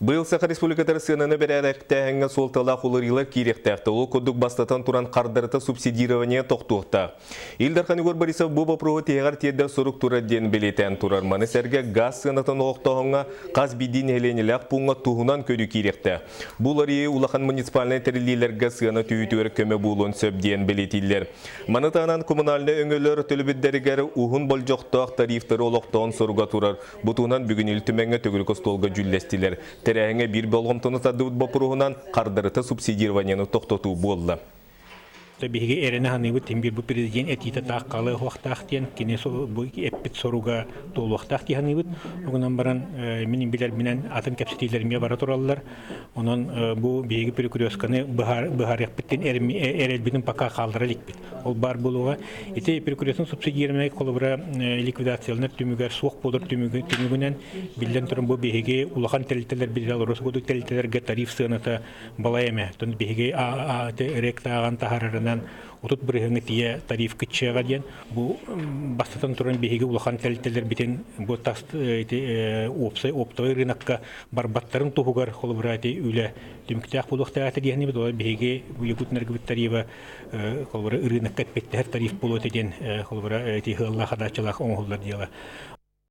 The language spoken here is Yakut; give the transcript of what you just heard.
Быйыл Саха Республикатыгар сыананы бэрээдэктээһиҥҥэ суолталаах уларыйыылар киириэхтээхтэр. Ол курдук бастатан туран хардарыта субсидирование тохтуохтаах. Ил Дархан Егор Борисов бу боппуруоһу тиһэҕэр тиэрдэр сорук турар диэн бэлиэтээн турар. Маны сэргэ газ сыанатын олохтооһуҥҥа хас биирдии нэһилиэнньэлээх пууҥҥа туһунан көрүү киириэхтээх. Бу уларыйыы улахан муниципальнай тэриллиилэргэ сыана түһүүтүгэр көмө буолуон сөп диэн бэлиэтииллэр. Маны таһынан коммунальнай өҥөлөр төлөбүрдэригэр уһун болдьохтоох тарифтары олохтоон соруга турар. Бу туһунан бүгүн Ил Түмэҥҥэ төгүрүк остуолга дьүүллэстилэр. Тэрээһиҥҥэ биир болҕомтону тардыбыт боппуруоһунан хардарыта субсидированиены тохтотуу буолла. Биһиги эрэнэ саныыбыт тимбир бу президент этиитэ таах хаалыахтаах диэн кини бу эппит соруга туолуохтаах дии саныыбыт. Ол баран мин билэрбинэн атын кэпсэтиилэр эмиэ бара тураллар. Онон бу биһиги перекрестканы быһаарыахпыттан эрэлбитин пока хааллара иликпит. Ол баар буолуоҕа. Ити перекрестын субсидиированнай холобура ликвидацияланар түмүгэр суох буолар түмүгүнэн биллэн туран бу биһиги улахан тэрилтэлэр билэр Росгодук тэрилтэлэргэ тариф сыаната балай эмэ. Оттон биһиги ректааҕан таһаарарынан 30 бырыһыаҥҥа тиийэ тариф кыччыаҕа диэн бу бастатан туран биһиги улахан тэрилтэлэрбитин бу тас ити уопсай оптовай рынокка барбаттарын туһугар холобура ити үлэ түмүктээх буолуохтаах этэ диэхнибит ол биһиги Якутэнергобыт тарифа холобура ырыынакка эппиэттэһэр тариф буолуо этэ диэн холобура ити ыаллаах хадааччылаах оҥоһуллар дьыала.